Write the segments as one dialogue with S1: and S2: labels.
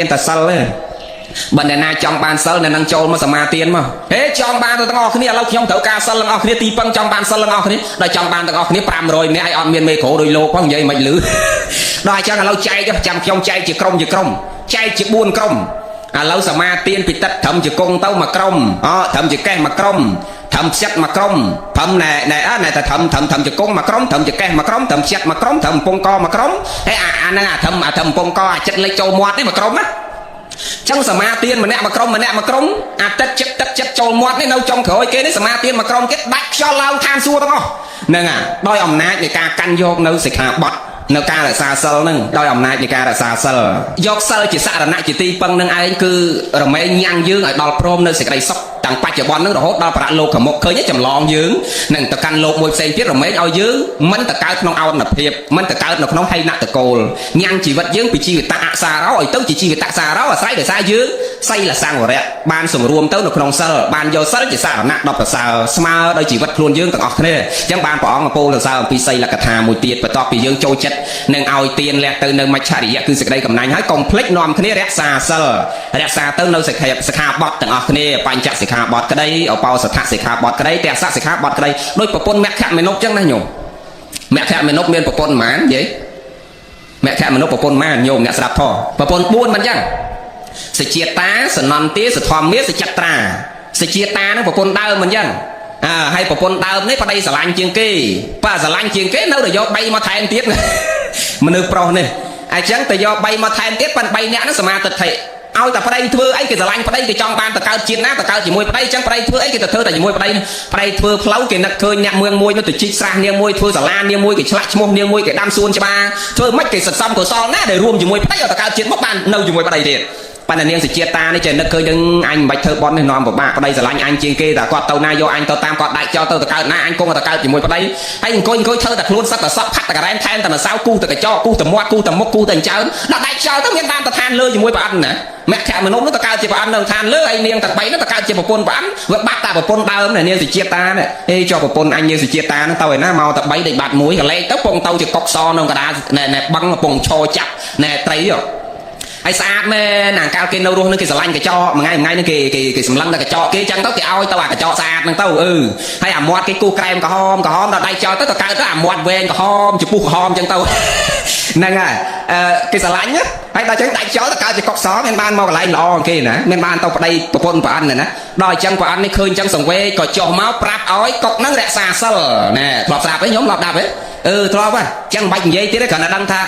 S1: មានតែសិលទេបើអ្នកណាចង់បានសិលអ្នកនឹងចូលមកសមាទានមកហេចង់បានទៅទាំងអស់គ្នាឥឡូវខ្ញុំត្រូវការសិលទាំងអស់គ្នាទីពឹងចង់បានសិលទាំងអស់គ្នាដល់ចង់បានទាំងអស់គ្នា500នាក់ឲ្យអត់មានមេក្រូដោយលោកផងនិយាយមិនលឺដល់អញ្ចឹងឥឡូវចែកចាំខ្ញុំចែកជាក្រុមជាក្រុមចែកជា4ក្រុមឥឡូវសមាទានពីទឹកត្រឹមជាគង់ទៅមួយក្រុមអត្រឹមជាកេះមួយក្រុមត្រឹមផ្ចិតមួយក្រុមត្រឹមណែណែអណែតែត្រឹមត្រឹមត្រឹមជាគង់មួយក្រុមត្រឹមជាកេះមួយក្រុមត្រឹមផ្ចិតមួយក្រុមត្រឹមកំពង់កមួយក្រុមហើយអាអាហ្នឹងអាត្រឹមអាត្រឹមកំពង់កអាចិត្តលេចចូលមាត់នេះមួយក្រុមណាចឹងសមាទានម្នាក់មួយក្រុមម្នាក់មួយក្រុមអាទឹកចិត្តទឹកចិត្តចូលមាត់នេះនៅចុងក្រោយគេនេះសមាទានមួយក្រុមគេដាច់ខ្យល់ឡើងឋានសួគ៌ទាំងអស់ហ្នឹងអាដោយអំណាចនៃការកាន់យកនៅសិក្ខាបទនៅការរក្សាសិលហ្នឹងដោយអំណាចនៃការរក្សាសិលយកសិលជាសរណៈជាទីពឹងនឹងឯងគឺរមែងញ៉ាំងយើងឲ្យដល់ព្រមនៅសេចក្តីសុខតាំងបច្ចុប្បន្នហ្នឹងរហូតដល់ប្រលោកខាងមុខឃើញទេចម្លងយើងនឹងទៅកាន់លោកមួយផ្សេងទៀតរមែងឲ្យយើងមិនទៅកើតក្នុងអោនភាពមិនទៅកើតនៅក្នុងហីនតកូលញ៉ាំងជីវិតយើងពីជីវិតអសារោឲ្យទៅជាជីវិតសារោអាស្រ័យដោយសារយើងសីលសង្វរៈបានសម្រួមទៅនៅក្នុងសិលបានយកសិលជាសារណៈដ៏ប្រសើរស្មើដោយជីវិតខ្លួនយើងទាំងអស់គ្នាអញ្ចឹងបានព្រះអង្គពោលសរសើរអំពីសីលកថាមួយទៀតបន្ទាប់ពីយើងចូលចិត្តនឹងឲ្យទានលះទៅនៅមច្ឆរិយៈគឺសេចក្តីកំណាញ់ហើយកុំភ្លេចនាំគ្នារក្សាសិលរក្សាទៅនៅសិក្ខាសិក្ខាបទទាំងអស់គ្នាបញ្ចសិក្ខាបទក្តីឧបោសថសិក្ខាបទក្តីទស្សសិក្ខាបទក្តីដោយប្រពន្ធមគ្គមនុស្សអញ្ចឹងណាញោមមគ្គមនុស្សមានប្រពន្ធប៉ុន្មាននិយាយមគ្គមនុស្សប្រពន្ធប៉ុន្មានញោមអ្នកស្ដាប់ធម៌ប្រពន្ធ4មិនអញ្ចឹងសជាតាសនន្ទាសធម្មាសចត្រាសជាតានឹងប្រពន្ធដើមមិនអញ្ចឹងអើហើយប្រពន្ធដើមនេះប្តីស្រឡាញ់ជាងគេបើស្រឡាញ់ជាងគេនៅតែយក3មកថែមទៀតមនុស្សប្រុសនេះអញ្ចឹងទៅយក3មកថែមទៀតប៉ិន3នាក់ហ្នឹងសមាទិដ្ឋិឲ្យតែប្តីធ្វើអីគេស្រឡាញ់ប្តីគេចង់បានទៅកើតជាតិណាទៅកើតជាមួយប្តីអញ្ចឹងប្តីធ្វើអីគេទៅធ្វើតែជាមួយប្តីប្តីធ្វើផ្លូវគេនឹកឃើញអ្នកមឿងមួយនោះទៅជីកស្រះនាងមួយធ្វើសាលានាងមួយគេឆ្លាក់ឈ្មោះនាងមួយគេដាំសួនច្បារធ្វើម៉េចគេសន្សំកុសលណាដែលរួមជាមួយប្តីឲ្យទៅកើតជាតិមកបាននៅជាមួយប្តីទៀតប៉ុន្តែនាងសុជាតានេះចេះនឹកឃើញនឹងអញមិនបាច់ធ្វើបន់នេះនាំពិបាកប្តីស្រឡាញ់អញជាងគេតែគាត់ទៅណាយកអញទៅតាមគាត់ដាច់ចោលទៅទៅកើតណាអញគង់ទៅកើតជាមួយប្តីហើយអង្គុយអង្គុយធ្វើតែខ្លួនសឹកតែសក់ផាត់តែការ៉ែនថែមតែម្សៅគូសតែកញ្ចក់គូសតែមាត់គូសតែមុខគូសតែអញ្ចើមដល់ដាច់ចោលទៅមានបានទៅឋានលើជាមួយប្រអិនណាមគ្គមនុស្សនោះទៅកើតជាប្រអិននៅឋានលើហើយនាងទាំង3នោះទៅកើតជាប្រពន្ធប្រអិនវាបាត់តែប្រពន្ធដើមនាងសុជាតានេះហេចុះប្រពន្ធអញនាងសុជាតានោះទៅឯណាមកតែ3ដេកបាត់មួយកលេកទៅពងទៅជាកុកសនៅកដាណែបឹងពងឈរចាប់ណែត្រីហ៎ហើយស្អាតមែនអាកាលគេនៅរស់នឹងគេស្រឡាញ់កញ្ចក់មួយថ្ងៃមួយថ្ងៃនឹងគេគេគេសម្លឹងតែកញ្ចក់គេចឹងទៅគេឲ្យទៅអាកញ្ចក់ស្អាតហ្នឹងទៅអឺហើយអាមាត់គេគូសក្រែមក្រហមក្រហមដល់ដៃចោលទៅទៅកើតទៅអាមាត់វែងក្រហមចំពុះក្រហមចឹងទៅហ្នឹងហើយអឺគេស្រឡាញ់ណាហើយដល់ចឹងដៃចោលទៅកើតជាកុកសមានបានមកកន្លែងល្អគេណាមានបានទៅប្តីប្រពន្ធប្រអិនណាដល់អញ្ចឹងប្រអិននេះឃើញចឹងសង្វេក៏ចុះមកប្រាប់ឲ្យកុកហ្នឹងរក្សាសិលណែធ្លាប់ស្រាប់ទេខ្ញុំធ្លាប់ដាប់ទេអឺធ្លាប់ហ៎ចឹងមិនបាច់និយាយទៀតទេគ្រាន់តែដឹងថា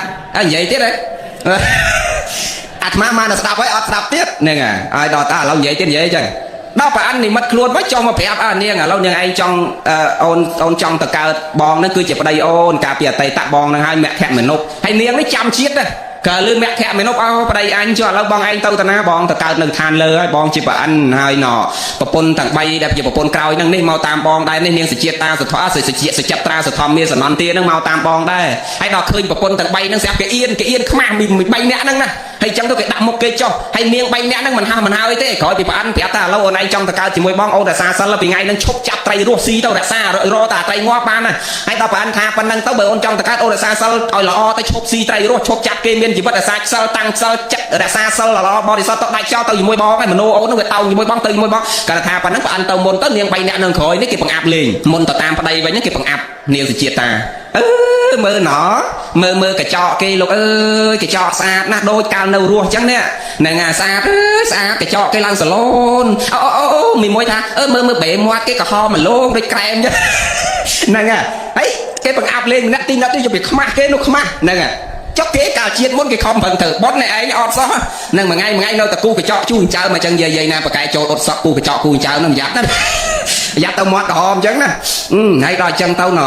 S1: និយាយទៀតទេអាត្មាមកតែស្ដាប់ហើយអត់ស្ដាប់ទៀតហ្នឹងហើយដល់តាឥឡូវនិយាយទៀតនិយាយអញ្ចឹងដល់ប្រអិននិមិត្តខ្លួនមកចុះមកប្រាប់អើនាងឥឡូវនាងឯងចង់អូនអូនចង់ទៅកើតបងហ្នឹងគឺជាប្តីអូនកាលពីអតីតបងហ្នឹងហើយមគ្គមនុស្សហើយនាងនេះចាំជាតិណាកើលឺមគ្គមនុស្សអោប្តីអញចុះឥឡូវបងឯងទៅតាណាបងទៅកើតនៅឋានលើហើយបងជាប្រអិនហើយណប្រពន្ធទាំង3ដែលជាប្រពន្ធក្រោយហ្នឹងនេះមកតាមបងដែរនេះនាងសជាតាសធសជាសចត្រាសធម្មាសនន្ទាហ្នឹងមកតាមបងដែរហើយដល់ឃើញប្រពន្ធទាំង3ហ្នឹងស្រាប់គេអៀនគេអៀនខ្មាស់មី3នាក់ហ្នឹងណាហើយចឹងទៅគេដាក់មុខគេចុះហើយនាង3នាក់ហ្នឹងមិនហោះមិនហើយទេក្រោយពីប្រអិនប្រាប់ថាឥឡូវអូនឯងចង់ទៅកើតជាមួយបងអូនរក្សាសិលពីថ្ងៃហ្នឹងឈប់ចាប់ត្រីរស់ស៊ីទៅរក្សាររតាត្រីងាប់បានណាហើយដល់ប្រអិនថាប៉ុណ្ណឹងទៅបើអូនចង់ទៅកើតអូនរក្សាសិលឲ្យល្អទៅឈប់ស៊ីត្រីរស់ឈប់ចាប់គេមានជីវិតរក្សាសិលតាំងសិលចិត្តរក្សាសិលល្អបរិសុទ្ធទៅដាច់ចោលទៅជាមួយបងហើយមនោអូនហ្នឹងវាតោងជាមួយបងទៅជាមួយបងគាត់ថាប៉ុណ្ណឹងប្រអិនទៅមុនទៅនាង3នាក់នឹងក្រោយនេះគេបង្អាប់លេងមុនទៅតាមប្តីវិញហ្នឹងគេបង្អាប់នាងសុជាតាអឺមើលណមើលមើលកញ្ចក់គេលោកអើយកញ្ចក់ស្អាតណាស់ដូចកាលនៅរស់អញ្ចឹងនេះហ្នឹងអាស្អាតអើយស្អាតកញ្ចក់គេឡើងសាឡូនអូអូអូមីមួយថាអឺមើលមើលបេមាត់គេក្រហមម្លងដូចក្រែមអញ្ចឹងហ្នឹងហើយគេបង្អាប់លេងម្នាក់ទីណាត់ទីយកពីខ្មាស់គេនោះខ្មាស់ហ្នឹងហើយចុះគេកាលជាតិមុនគេខំប្រឹងធ្វើប៉ុនឯងអត់សោះនឹងមួយថ្ងៃមួយថ្ងៃនៅតែគូកញ្ចក់ជូរចើមកអញ្ចឹងយាយយាយណាបកែចូលអត់សក់គូកញ្ចក់គូចើនឹងប្រយ័ត្នណាប្រយ័ត្នទៅមាត់ក្រហមអញ្ចឹងណាហើយដល់អញ្ចឹងទៅណ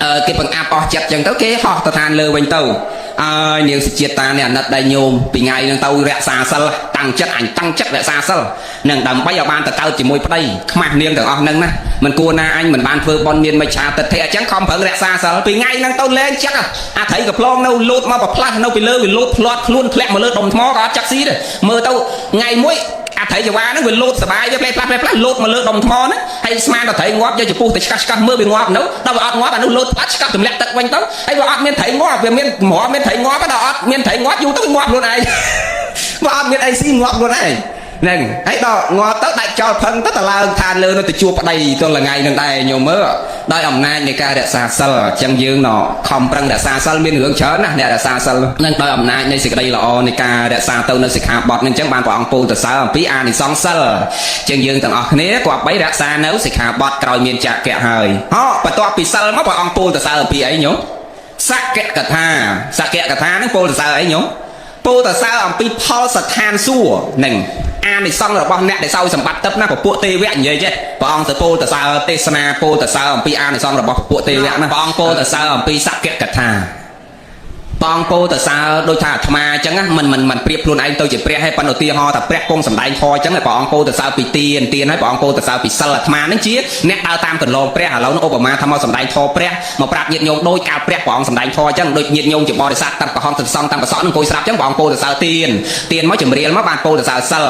S1: អឺគេបង្អាប់អស់ចិត្តអញ្ចឹងទៅគេហោះទៅឋានលើវិញទៅអើយនាងសុជាតានេះអាណិតដែរញោមពីថ្ងៃហ្នឹងទៅរក្សាសិលតាំងចិត្តអញតាំងចិត្តរក្សាសិលនឹងដើម្បីឲ្យបានទៅកើតជាមួយប្តីខ្មាស់នាងទាំងអស់ហ្នឹងណាមិនគួរណាអញមិនបានធ្វើបន់មានមិច្ឆាទិដ្ឋិអញ្ចឹងខំប្រឹងរក្សាសិលពីថ្ងៃហ្នឹងទៅលែងចិត្តអាត្រីកប្លងនៅលូតមកប្រផ្លាស់នៅពីលើវាលូតផ្លាត់ខ្លួនធ្លាក់មកលើដុំថ្មក៏អត់ចាក់ស៊ីទេមើលទៅថ្ងៃមួយអាត្រីចវាហ្នឹងវាលូតសបាយវាផ្លេផ្លាស់ផ្លេផ្លាស់លូតមកលើដុំថ្មហ្នឹងហើយស្មានដល់ត្រីងាប់យកចំពុះទៅឆ្កាស់ឆ្កាស់មើលវាងាប់នៅដល់វាអត់ងាប់អានោះលូតផ្លាត់ឆ្កាស់ទម្លាក់ទឹកវិញទៅហើយវាអត់មានត្រីងាប់វាមានមមានត្រីងាប់ដល់អត់មានត្រីងាប់យូរទៅវាងាប់ខ្លួនឯង បើអត់មានអីស៊ីងាប់ខ្លួនឯងហ្នឹងហើយដល់ងាប់ទៅដាច់ចោលផឹងទៅទៅឡើងឋានលើនោះទៅជួបប្តីទល់ថ្ងៃនឹងដែរញោមមើលដោយអំណាចនៃការរក្សាសិលអញ្ចឹងយើងណខំប្រឹងរក្សាសិលមានរឿងច្រើនណាស់អ្នករក្សាសិលនឹងដោយអំណាចនៃសេចក្តីល្អនៃការរក្សាទៅនៅសិក្ខាបទនឹងអញ្ចឹងបានព្រះអង្គពោលសរសើរអំពីអានិសង្សសិលអញ្ចឹងយើងទាំងអស់គ្នាគប្បីរក្សានៅសិក្ខាបទក្រោយមានចក្រៈហើយហោបន្ទាប់ពីសិលមកព្រះអង្គពោលសរសើរអំពីអីញោមសក្កកថាសក្កកថានឹងពោលសរសើរអីញោមពោលសរសើរអំពីផលស្ថានសួគ៌នឹងអានិសង្សរបស់អ្នកដែលសោយសម្បត្តិទឹកណាពពួកទេវៈនិយាយចេះព្រះអង្គទៅពោលសរសើរទេសនាពោលសរសើរអំពីអានិសង្សរបស់ពពួកទេវៈណាព្រះអង្គពោលសរសើរអំពីសក្កកថាព្រះអង្គពោលសរសើរដូចថាអាត្មាអញ្ចឹងណាមិនមិនមិនប្រៀបខ្លួនឯងទៅជាព្រះហើយប៉ុន្តែឧទាហរណ៍ថាព្រះគង់សម្ដែងធម៌អញ្ចឹងព្រះអង្គពោលសរសើរពីទានទានហើយព្រះអង្គពោលសរសើរពីសិលអាត្មានឹងជាអ្នកដើរតាមកន្លងព្រះឥឡូវនោះឧបមាថាមកសម្ដែងធម៌ព្រះមកប្រាប់ញាតិញោមដូចកាលព្រះព្រះអង្គសម្ដែងធម៌អញ្ចឹងដូចញាតិញោមជាបរិស័ទតាមកុហកសន្សងតាមប្រសក់នឹងអង្គុយស្រាប់អញ្ចឹងព្រះអង្គពោលសរសើរទានទានមកជំរាលមកបានពោលសរសើរសិល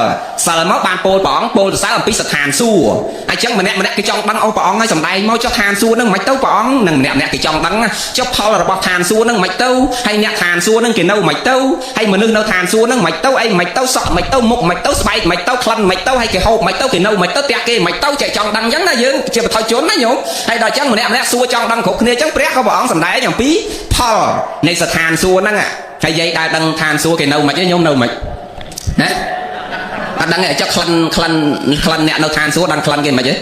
S1: សិលមកបានពោលព្រះអង្គពោលសរសើរអំពីស្ថានសួគ៌អញ្ចឹងម្នាក់ម្នាក់គេចង់ដឹងអូព្រះអង្គឲ្យសម្ដែងមកចុះឋានសួគ៌នឹងមិនទៅព្រះអង្គនឹងម្នាក់ម្នាក់គេចង់ដឹងណាចុះផលរបស់ឋានសួគ៌នឹងមិនទៅហើយអ្នកឋានសួគ៌នឹងគេនៅមិនទៅហើយមនុស្សនៅឋានសួគ៌នឹងមិនទៅអីមិនទៅសក់មិនទៅមុខមិនទៅស្បែកមិនទៅក្លិនមិនទៅហើយគេហូបមិនទៅគេនៅមិនទៅផ្ទះគេមិនទៅចេះចង់ដឹងអញ្ចឹងណាយើងជាបឋិជនណាញោមហើយដល់អញ្ចឹងម្នាក់ម្នាក់សួរចង់ដឹងគ្រប់គ្នាអញ្ចឹងព្រះក៏ព្រះអង្គសម្ដែងអំពីផលនៃស្ថានសួគ៌ហ្នឹងហើយយាយដែលដឹងឋានសួគ៌គេនៅមិនទេញោមនៅមិនណាអត់ដឹងទេចុះក្លិនក្លិនក្លិនអ្នកនៅឋានសួគ៌ដឹងក្លិនគេមិនទេ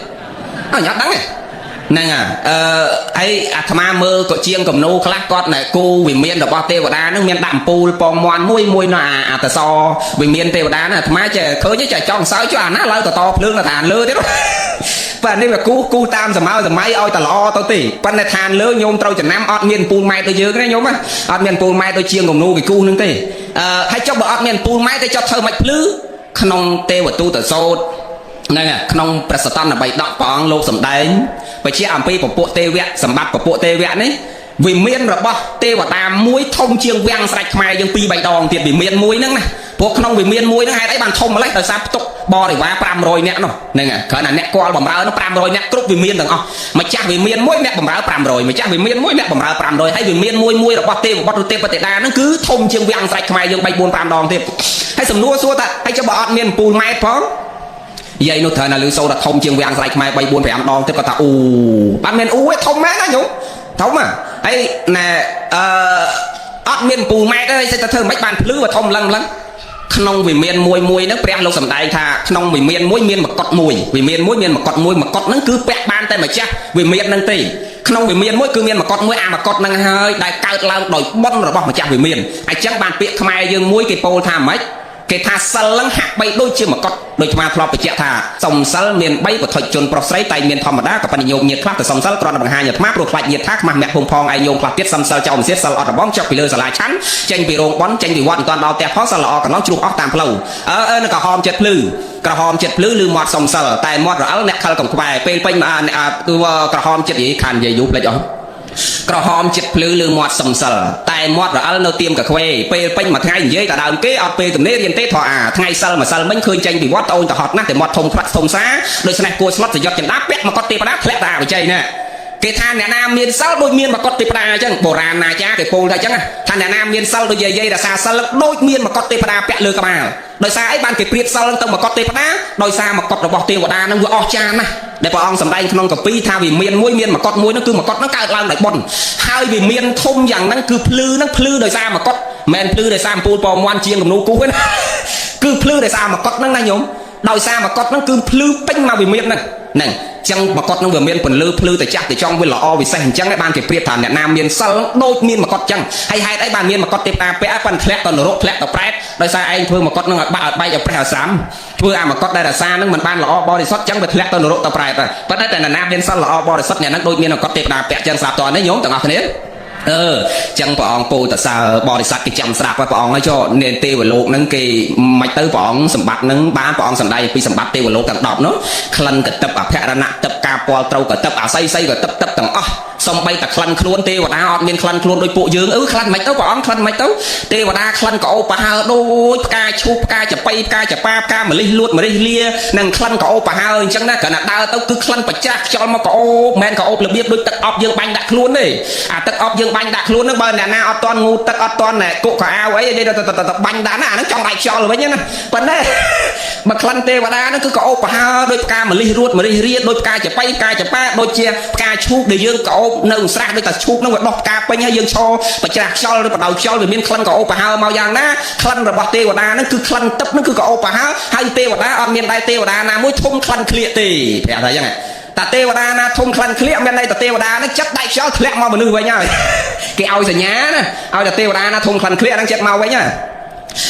S1: អត់ដឹងទេហ្នឹងហើយអឺហើយអាត្មាមើលក៏ជាងគំនូខ្លះគាត់ណែគូវិមានរបស់ទេវតាហ្នឹងមានដាក់អំពូលពងមន់មួយមួយនៅអាអាតសវិមានទេវតាហ្នឹងអាត្មាចេះឃើញចេះចង់សើចុះអាណាឡើងតតភ្លើងនៅឋានលើទៀតបាទនេះវាគូគូតាមសម័យសម័យឲ្យតល្អទៅទេប៉ុន្តែឋានលើញោមត្រូវចំណាំអត់មានអំពូលម៉ែត្រដូចយើងទេញោមអត់មានអំពូលម៉ែត្រដូចជាងគំនូគេគូហ្នឹងទេអឺហើយចុះបើអត់មានអំពូលម៉ែត្រទេចុះធ្វើមិនភ្លឺក្នុងទេវទូតសោតហ្នឹងក្នុងព្រះសតន្តបិដកព្រះអង្គលោកសម្ដែងបញ្ជាក់អំពីពពួកទេវៈសម្បត្តិពពួកទេវៈនេះវិមានរបស់ទេវតាមួយធំជាងវាំងស្រេចខ្មែរយើង2 3ដងទៀតវិមានមួយហ្នឹងណាព្រោះក្នុងវិមានមួយហ្នឹងហេតុអីបានធំម្លេះដោយសារផ្ទុកបរិវារ500នាក់នោះហ្នឹងគ្រាន់តែអ្នកគាល់បំរើនោះ500នាក់គ្រប់វិមានទាំងអស់ម្ចាស់វិមានមួយអ្នកបំរើ500ម្ចាស់វិមានមួយអ្នកបំរើ500ហើយវិមានមួយមួយរបស់ទេវបុត្រឬទេពទេតាហ្នឹងគឺធំជាងវាំងស្រេចខ្មែរយើង3 4 5ដងទៀតហើយសំណួរសួរថាហើយចុះបើអត់មានអំពូលម៉ែត្រផងយាយនោះត្រូវណាលឺសូរថាធំជាងវាំងស្រេចខ្មែរ3 4 5ដងទៀតគាត់ថាអូបានមានអូឯធំមែនណាញោមធំហ่ะហើយណែអឺអត់មានអំពូលម៉ែត្រទេតែធ្វើមិនបានភ្លឺវាធំឡើងឡើងក្នុងវិមានមួយមួយហ្នឹងព្រះលោកសម្ដែងថាក្នុងវិមានមួយមានមកុដមួយវិមានមួយមានមកុដមួយមកុដហ្នឹងគឺពាក់បានតែម្ចាស់វិមានហ្នឹងទេក្នុងវិមានមួយគឺមានមកុដមួយអាមកុដហ្នឹងហើយដែលកើតឡើងដោយបុណ្យរបស់ម្ចាស់វិមានអញ្ចឹងបានពាក្យខ្មែរយើងមួយគេពោលថាម៉េចគេថាសិលនឹងហាក់បីដូចជាមកុដដូចអាធ្លាប់បញ្ជាក់ថាសុំសិលមាន3ពុទ្ធជនប្រុសស្រីតែមានធម្មតាក៏ប៉ុន្តែញោមញាតខ្លះទៅសុំសិលគ្រាន់តែបង្ហាញអាត្មាព្រោះខ្លាចញាតថាខ្មាស់មាក់ភូមិផងឯងញោមខ្លះទៀតសុំសិលចោលមិនសៀតសិលអត់របងចុះពីលើសាលាឆាន់ចេញពីរោងបន់ចេញពីវត្តមិនទាន់ដល់ផ្ទះផងសិលល្អកន្លងជ្រុះអស់តាមផ្លូវអើអើនឹងក្រហមចិត្តភ្លឺក្រហមចិត្តភ្លឺឬមាត់សុំសិលតែមាត់រអិលអ្នកខិលកំខ្វែពេលពេញគឺក្រហមចិត្តយីខាននិយាយយូរភ្លេចអស់ក្រហមចិត្តភ្លឺឬមាត់សំសិលតែមាត់រអិលនៅទៀមកខ្វេពេលពេញមួយថ្ងៃនិយាយតែដើមគេអត់ពេលទំនេររៀនទេធေါ်អាថ្ងៃសិលម្សិលមិញឃើញចេញពីវត្តត្អូនទៅហត់ណាស់តែមាត់ធំខ្លាត់ធំសាដូច្នេះគួរស្លុតសយុទ្ធចិន្តាពាក់មកកត់ទេវតាធ្លាក់តាវិជ័យណាគេថាអ្នកណាមានសិលដូចមានមកុដទេវតាអញ្ចឹងបុរាណណាចាគេពោលថាអញ្ចឹងថាអ្នកណាមានសិលដូចយាយៗរសាសិលដូចមានមកុដទេវតាពាក់លើក្បាលដោយសារអីបានគេប្រៀបសិលទៅមកុដទេវតាដោយសារមកុដរបស់ទេវតានឹងវាអស្ចារ្យណាស់ដែលព្រះអង្គសម្ដែងក្នុងកពីថាវាមានមួយមានមកុដមួយនោះគឺមកុដហ្នឹងកើតឡើងដោយបុណ្យហើយវាមានធំយ៉ាងហ្នឹងគឺភ្លឺហ្នឹងភ្លឺដោយសារមកុដមិនភ្លឺដោយសារអំពូលពណ៌មន់ជាងគំនូគូសទេណាគឺភ្លឺដោយសារមកុដហ្នឹងណាញោមដោយសារមកុដហ្នឹងគឺភ្លឺពេញមកវិមានហ្នឹងហ្នឹងចឹងមកុដហ្នឹងវាមានពន្លឺភ្លឺទៅចាស់ទៅចង់វាល្អវិសេសអញ្ចឹងឯងបានគេប្រៀបថាអ្នកណាមានសិលដូចមានមកុដចឹងហើយហេតុអីបានមានមកុដទេវតាពាក់ប៉ុន្តែធ្លាក់ទៅនរកធ្លាក់ទៅប្រែតដោយសារឯងធ្វើមកុដហ្នឹងឲ្យបាក់ឲ្យបែកឲ្យប្រេះឲ្យស្រាំធ្វើអាមកុដដែលរសាហ្នឹងមិនបានល្អបរិសុទ្ធចឹងវាធ្លាក់ទៅនរកទៅប្រែតហើយប៉ុន្តែតែអ្នកណាមានសិលល្អបរិសុទ្ធអ្នកហ្នឹងដូចមានមកុដទេវតាពាក់ចឹងស្រាប់តនេះញោមទាំងអស់គ្នាអឺចឹងព្រះអង្គពោលតសើបរិស័ទគេចាំស្ដាប់ហើយព្រះអង្គហើយចុះនាងទេវលោកហ្នឹងគេមិនទៅព្រះអង្គសម្បត្តិហ្នឹងបានព្រះអង្គសម្ដែងពីសម្បត្តិទេវលោកទាំង10នោះក្លិនកតិបអភរណៈទឹកក ការពាល់ត្រូវក៏ទឹកអាស័យស័យក៏ទឹកទឹកទាំងអស់សំបីតែក្លិនខ្លួនទេវតាអត់មានក្លិនខ្លួនដូចពួកយើងអឺក្លិនមិនទៅព្រះអង្គក្លិនមិនទៅទេវតាក្លិនក៏អូបប្រហើដូចផ្កាឈូកផ្កាចប៉ីផ្កាចប៉ាផ្កាម្លិះលួតម្លិះលានិងក្លិនក៏អូបប្រហើអញ្ចឹងណាគ្រាន់តែដើរទៅគឺក្លិនបច្ចាស់ខ្យល់មកក៏អូមិនមែនក៏អូបរបៀបដូចទឹកអប់យើងបាញ់ដាក់ខ្លួនទេអាទឹកអប់យើងបាញ់ដាក់ខ្លួនហ្នឹងបើអ្នកណាអត់តន់ងូទឹកអត់តន់ណែគុកកៅអីទៅបាញ់ដាក់ណាអាហ្នឹងចង់ដាច់ខ្យល់វិញណាប៉ុន្តែបើក្លិនទេវតាហ្នឹងគឺក៏អូបប្រហើដូចផ្កាម្លិះរួតម្លិះរៀដូចផ្កាចប៉ីផ្កាចប៉ាដូចជាផ្កាឈូកដែលយើងក៏អូបនៅស្រះដូចតែឈូកហ្នឹងវាដុះផ្កាពេញហើយយើងឈរបច្ច្រាស់ខ្យល់ឬបដៅខ្យល់វាមានក្លិនក៏អូបប្រហើមកយ៉ាងណាក្លិនរបស់ទេវតាហ្នឹងគឺក្លិនទឹកហ្នឹងគឺក៏អូបប្រហើហើយទេវតាអត់មានដែរទេវតាណាមួយធំក្លិនក្លៀកទេប្រាប់ថាអញ្ចឹងតាទេវតាណាធំក្លិនក្លៀកមានន័យតាទេវតាហ្នឹងចិត្តដាច់ខ្យល់ធ្លាក់មកមនុស្សវិញហើយគេឲ្យសញ្ញាណាឲ្យតាទេវតាណាធំក្លិនក្លៀកហ្នឹងចិត្តមកវិញហើយ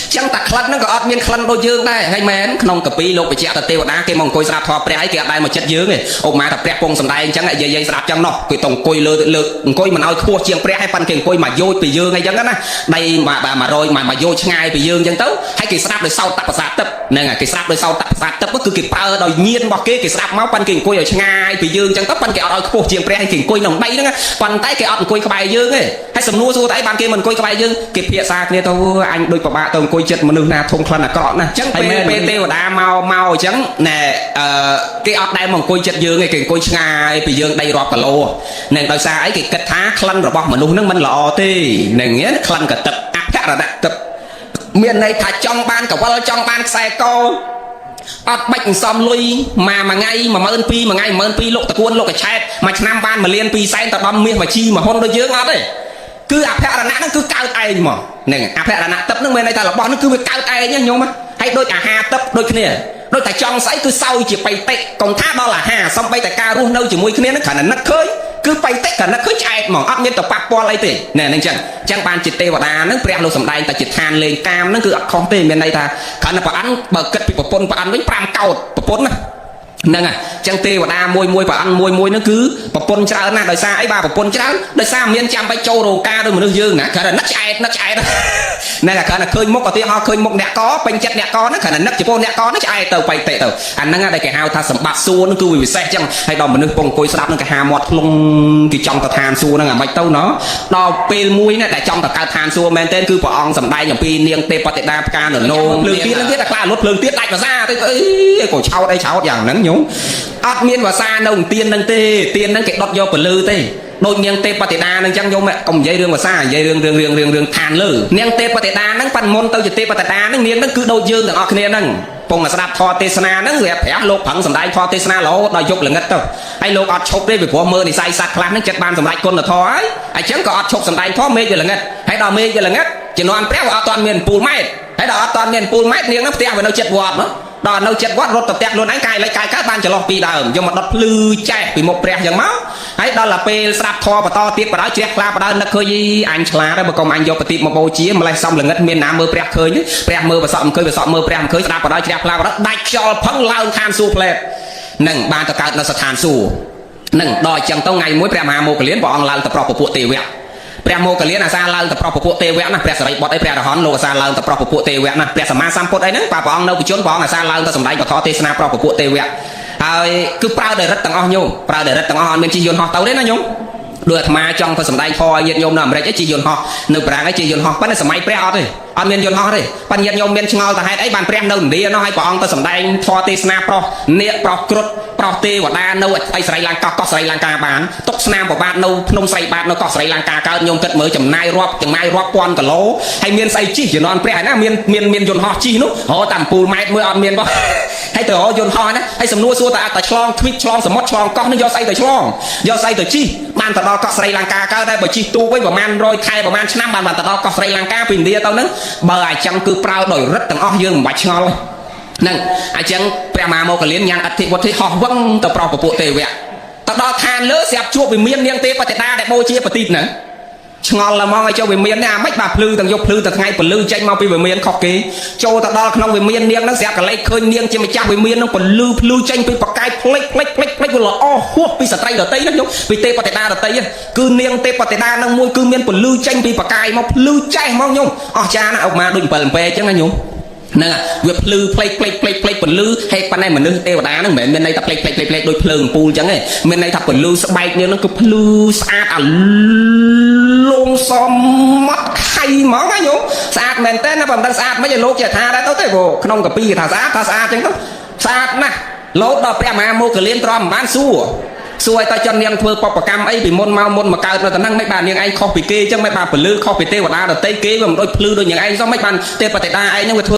S1: ចឹងតាក្លិនហ្នឹងក៏អត់មានក្លិនដូចយើងដែរហើយមែនក្នុងកាពីលោកបញ្ជាក់តាទេវតាគេមកអង្គុយស្ដាប់ធម៌ព្រះហើយគេអត់ដែរមកចិត្តយើងទេឧបមាថាព្រះពងសំដែងអញ្ចឹងយាយយាយស្ដាប់ចឹងណោះគេទៅអង្គុយលើលើអង្គុយមិនឲ្យខ្ពស់ជាងព្រះហើយប៉ិនគេអង្គុយមកយោជពីយើងអីចឹងណាដីមក100មកយោជឆ្ងាយពីយើងអញ្ចឹងទៅហើយគេស្ដាប់ដោយសោតតប្រសាទទឹកហ្នឹងហើយគេស្ដាប់ដោយសោតតប្រសាទទឹកគឺគេប្រើដោយញៀនរបស់គេគេស្ដាប់មកប៉ិនគេអង្គុយឲ្យឆ្ងាយពីយើងអញ្ចឹងទៅប៉ិនគេអត់ឲ្យខ្ពស់ជាងព្រះហើយគេអង្គុយក្នុងដីហ្នឹងប៉ុន្តែគេអត់អង្គុយក្បែរយើងទេហើយសំណួរសួរតែអីបានគេមិនអង្គុយក្បែរយើងគេភាសាគ្នាទៅអញដូចពិបាកទៅអង្គុយចិត្តមនុស្សណាធំក្លិនអាក្រក់ណាស់អញ្ចឹងពេលពេលទេវតាមកមកអញ្ចឹងណែអឺគេអត់ដែលមកអង្គុយចិត្តយើងទេគេអង្គុយឆ្ងាយពីយើងដីរាប់គីឡូនឹងដោយសារអីគេគិតថាក្លិនរបស់មនុស្សហ្នឹងមិនល្អទេនឹងក្លិនកទឹកអភរណៈទឹកមានន័យថាចង់បានកវលចង់បានខ្សែកអត់បាច់សំលុយមួយមួយថ្ងៃ12000មួយថ្ងៃ12000លោកតកួនលោកកឆែតមួយឆ្នាំបាន1លាន2សែនទៅដំមាសមួយជីមួយហ៊ុនដូចយើងអត់ទេគឺអភរណៈហ្នឹងគឺកើតឯងមកហ្នឹងអភរណៈទឹកហ្នឹងមានន័យថារបស់ហ្នឹងគឺវាកើតឯងញោមហើយដូចអាហារទឹកដូចគ្នាដូចតែចង់ស្អីគឺសោយជាបៃតិកុំថាដល់អាហារសំបីតែការរស់នៅជាមួយគ្នាហ្នឹងគ្រាន់តែនឹកឃើញគឺបៃតិគ្រាន់តែឃើញឆ្អែតហ្មងអត់មានទៅប៉ះពាល់អីទេណែហ្នឹងចឹងចឹងបានជាទេវតាហ្នឹងព្រះលោកសំដែងតែជាឋានលេងកាមហ្នឹងគឺអត់ខុសទេមានន័យថាគ្រាន់តែប្រអិនបើគិតពីប្រពន្ធប្រអិនវិញ5កោតប្រពន្ធណាហ្នឹងហើយចឹងទេវតាមួយមួយប្រអិនមួយមួយហ្នឹងគឺប្រពន្ធច្រើនណាស់ដោយសារអីបាទប្រពន្ធច្រើនដោយសារមានចាំបាច់ចូលរោងការដោយមនុស្សយើងណាគ្រាន់តែនឹកឆ្អែតនឹកឆ្អែតហ្នឹងហើយគ្រាន់តែឃើញមុខឧទាហរណ៍ឃើញមុខអ្នកកពេញចិត្តអ្នកកហ្នឹងគ្រាន់តែនឹកចំពោះអ្នកកហ្នឹងឆ្អែតទៅបៃតិទៅអាហ្នឹងដែលគេហៅថាសម្បត្តិសួគ៌ហ្នឹងគឺវាពិសេសចឹងហើយដល់មនុស្សពងអង្គុយស្ដាប់ហ្នឹងគេហាមាត់ធ្លុងគេចង់ទៅឋានសួគ៌ហ្នឹងអាម៉េចទៅណោះដល់ពេលមួយណាដែលចង់ទៅកើតឋានសួគ៌មែនទែនគឺព្រះអង្គសម្ដែងអំពីនាងទេពតិតាផ្កាននោភ្លើងទៀតហ្នឹងទៀតតែខ្លះលុតភ្លើងទៀតដាច់ភាសាទៅអីក៏ឆោតអីឆោតយ៉ាងហ្នឹងញោមអត់មានភាសានៅទៀនហ្នឹងទេទៀនហ្នឹងគេដុតយកពលឺទេដូចនាងទេពតិតានឹងចឹងញោមកុំនិយាយរឿងភាសានិយាយរឿងរឿងរឿងរឿងរឿងឋានលើនាងទេពតិតាហ្នឹងប៉ាន់មុនទៅជាទេពតិតាហ្នឹងនាងហ្នឹងគឺដូចយើងទាំងអស់គ្នាហ្នឹងពងស្ដាប់ធម៌ទេសនាហ្នឹងវាព្រះលោកប្រឹងសម្ដែងធម៌ទេសនារហូតដល់យប់ល្ងិតទៅហើយលោកអត់ឈប់ទេពីព្រោះមើលនិស័យសត្វខ្លះហ្នឹងចិត្តបានសម្រេចគុណធម៌ហើយអញ្ចឹងក៏អត់ឈប់សម្ដែងធម៌មេឃវាល្ងិតហើយដល់មេឃវាល្ងិតជំនាន់ព្រះវាអត់ទាន់មានពូលម៉ែតហើយដល់អត់ទាន់មានពូលម៉ែតនាងហ្នឹងផ្ទះវានៅចិត្តវត្តដល់នៅចិត្តវត្តរត់ទៅផ្ទះខ្លួនឯងកាយលិចកាយកើតបានចន្លោះពីដើមយកមកដុតភ្លឺចែកពីមុខព្រះចឹងមកហើយដល់ទៅពេលស្ដាប់ធម៌បន្តទៀតបដ ாய் ជ្រះថ្លាបដ ாய் នឹកឃើញអញឆ្លាតហើយបើកុំអញយកប្រទីបមកបូជាម្លេះសំល្ងិតមានណាមើលព្រះឃើញព្រះមើលប្រសក់មិនឃើញប្រសក់មើលព្រះមិនឃើញស្ដាប់បដ ாய் ជ្រះថ្លាបដ ாய் ដាច់ខ្យល់ផឹងឡើងឋានសួគ៌ផ្លែតនឹងបានទៅកើតនៅស្ថានសួគ៌នឹងដល់អញ្ចឹងទៅថ្ងៃមួយព្រះមហាមោគលានព្រះអង្គឡើងទៅប្រោសពពួកទេវៈព្រះមោគលានអាសាឡើងទៅប្រោសពពួកទេវៈណាព្រះសរិបុត្រអីព្រះរហន្តលោកអាសាឡើងទៅប្រោសពពួកទេវៈណាព្រះសម្មាសម្ពុទ្ធអីហ្នឹងបាទព្រះអង្គនៅបជនព្រះអង្គអាសាឡើងទៅសម្ដែងពធទេសនាប្រោសពពួកទេវៈហើយគឺប្រើដោយរិទ្ធទាំងអស់ញោមប្រើដោយរិទ្ធទាំងអស់អត់មានជិះយន្តហោះទៅទេណាញោមដូចអាត្មាចង់ទៅសម្ដែងធម៌ឲ្យញាតិញោមនៅអាមេរិកឯងជិះយន្តហោះនៅបារាំងឯងជិះយន្តហោះប៉ុន្តែសម័យព្រះអត់ទេអត់មានយន្តហោះទេប៉ុន្តែញាតិញោមមានឆ្ងល់ទៅហេតុអីបានព្រះនៅឥណ្ឌានោះឲ្យព្រះអង្គទៅសម្ដែងធម៌ទេសនាប្រោសនាគប្រោសគ្រុឌប្រោសទេវតានៅអីស្រីលង្កាកោះស្រីលង្កាបានទុកស្នាមប្របាទនៅភ្នំស្រីបាទនៅកោះស្រីលង្កាកើតញោមគិតមើលចំណាយរាប់ចំណាយរាប់ពាន់គីឡូហើយមានស្អីជិះជំនាន់ព្រះឯណាមានមានមានយន្តហោះជិះនោះរហតាមពូលម៉ែត្រមើលអត់មានបងហើយទៅរកយន្តហោះណាហើយសំណួរសួរតែអត់តែឆ្លងទ្វីបឆ្លងសមុទ្រឆ្លងកោះនឹងយកស្អីទៅឆ្លងយកស្អីទៅជិះបានទៅដល់កោះស្រីលង្កាកើតតែបើជិះទូកវិញប្រហែល100ខែប្រហែលឆ្នាំបានបានទៅដល់កោះស្រីលង្កាពីឥណ្ឌាទៅហ្នឹងបើអាចឹងគឺប្រើដោយរិទ្ធទាំងអស់យើងមិនបាច់ឆ្ងល់ទេហ្នឹងអញ្ចឹងព្រះមហាមោគលានញ៉ាំងអធិវុធិហោះវឹងទៅប្រោសពពួកទេវៈទៅដល់ឋានលើស្រាប់ជួបវិមាននាងទេពតិតាដែលបូជាប្រទីបហ្នឹងឆ្ងល់ហ្មងឲ្យចូលវិមាននេះអាម៉េចបាទភ្លឺទាំងយប់ភ្លឺទាំងថ្ងៃពលឺចេញមកពីវិមានខុសគេចូលទៅដល់ក្នុងវិមាននាងហ្នឹងស្រាប់កលេចឃើញនាងជាម្ចាស់វិមានហ្នឹងពលឺភ្លឺចេញពីបកាយផ្លេចផ្លេចផ្លេចផ្លេចវាល្អហួសពីស្ត្រីដតីណាញោមពីទេពតិតាដតីគឺនាងទេពតិតាហ្នឹងមួយគឺមានពលឺចេញពីបកាយមកភ្លឺចេះហ្មងញោមអស្ចារ្យណាស់ឧបមាដូច7អំពែអញ្ចឹងណាញោម ហ្នឹងវាភ្លឺផ្លេកផ្លេកផ្លេកផ្លេកពន្លឺហេតុប៉ុណ្ណេះមនុស្សទេវតាហ្នឹងមិនមែនមានន័យថាផ្លេកផ្លេកផ្លេកផ្លេកដូចភ្លើងអំពូលអញ្ចឹងទេមានន័យថាពន្លឺស្បែកនាងហ្នឹងគឺភ្លឺស្អាតអាលងសមត់ខៃហ្មងណាញោមស្អាតមែនតើណាបើមិនដឹងស្អាតមិនឲ្យលោកចេះថាដែរទៅទេព្រោះក្នុងកាពីគេថាស្អាតថាស្អាតអញ្ចឹងទៅស្អាតណាស់លោតដល់ព្រះមហាមោគលានទ្រាំមិនបានសួរសួរឲ្យតើចិននាងធ្វើបបកម្មអីពីមុនមកមុនមកកើតនៅតំណឹងមិនបាននាងឯងខុសពីគេអញ្ចឹងមិនបានពលឺខុសពីទេវតាដតីគេវាមិនដូចភ្លឺដូចនាងឯងសោះមិនបានទេពតិតាឯងហ្នឹងវាធ្វើ